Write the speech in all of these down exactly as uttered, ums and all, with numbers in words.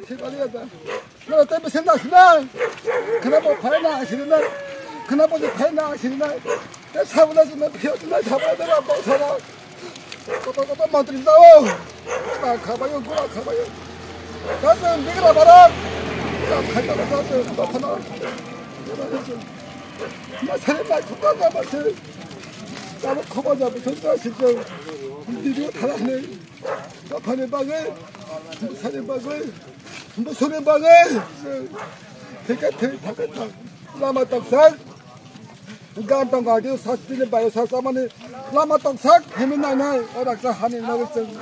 Thibaliya da. Nara tei bwswk na sinai. Khwna bo phai na sinai. Khwna bo phai na sinai. Tei sabula sinai, phiyo sinai, sabula da ba sara. Koto koto mantri da o. Ta khabayo, gura khabayo. Ta se bigra bara. Ta khaita da se, ta khana. Ma sare ma khukha da ba se. Ta khukha da ba se, ta se. Video thala ne. Dophani bagwi, bwsani bagwi, bwsani bagwi, thika thik, thaka thak, lama toksak, gan tong gadi, sastini bayo sa samani, lama toksak, himi nai nai, o raksa hani nai cheng.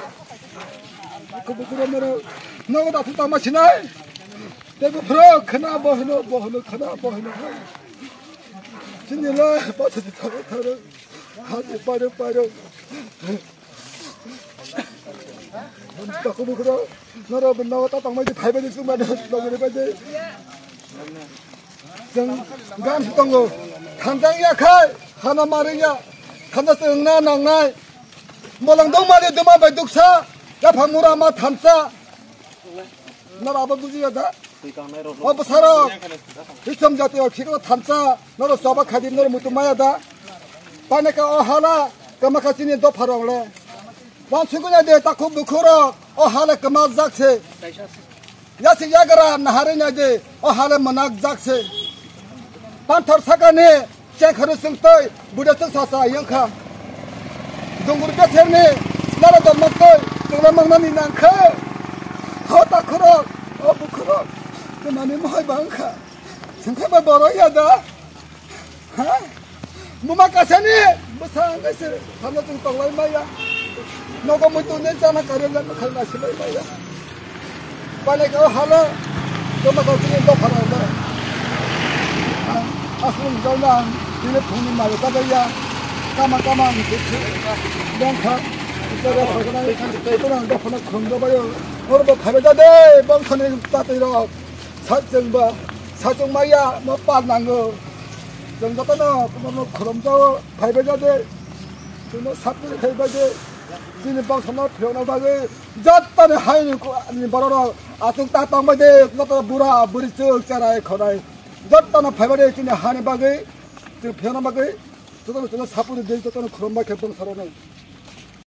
Kubu kubu mero, nogo da thutama sinai, tebo phro, khana bohno, bohno, khana bohno. Sini la, basa di tharo tharo, hadi paro paro. Taku bukro, noro benda ta tangmai di phaibai di suma di logri bai di. Jeng gan tongo, khanjang ya khai, hana mari ya, khanja sengna nangnai. Molang dong mari duma bai duksa, ya phamura ma thansa. Noro abo bujiya da? O bwsarok, Bichom jati o khiklo thansa, noro choba khadi noro mutu maya da? Paneka o hala, kama kha chini dopha rok le. Wan suguna de takhuk bukhurok, o hala kama jak se. Yasi yagra nahari na de, o hala manak jak se. Panthor sakani, Cheng kharo chwng tei, buda chwng sa sa yang kha. Dungur beser ni, nara dor mak tei, chwng la mang nani nang kha. Ho ta khoro, o bu khoro, chwng nani mohai bang kha. Chwng kha ba boro ya da. Ha? Muma kasani, bwsang kaise, thamna chwng tong lai maya. Nogo muitu ne chana kare le khalna silai maya. Pale ka hala, joma ka chini dopha rok le. Asung jona, tini phungni mayo ka ya. Kama kama ang kutsu. Dongkha. Ito rok khogna, ito rok dopha na khum do bayo. Hor bo khabe jade, bongkhani tatwi rok. Sachung ba, sachung maya, mo par nango. Chwng jotono, kumono khulum jao, phaibai jade. Chwngno sapni phaibai de. Chini bongsono phiyokna bagwi, jottoni haini ko-, ni bororok achuk ta tongbai de, joto bura, buri, chwng, cherai, khonai. Jottoni phaibai de, chini hani bagwi, chwng phiyokna bagwi, jotono chwngno sapni de, jotono khulumbai khe bongsorono.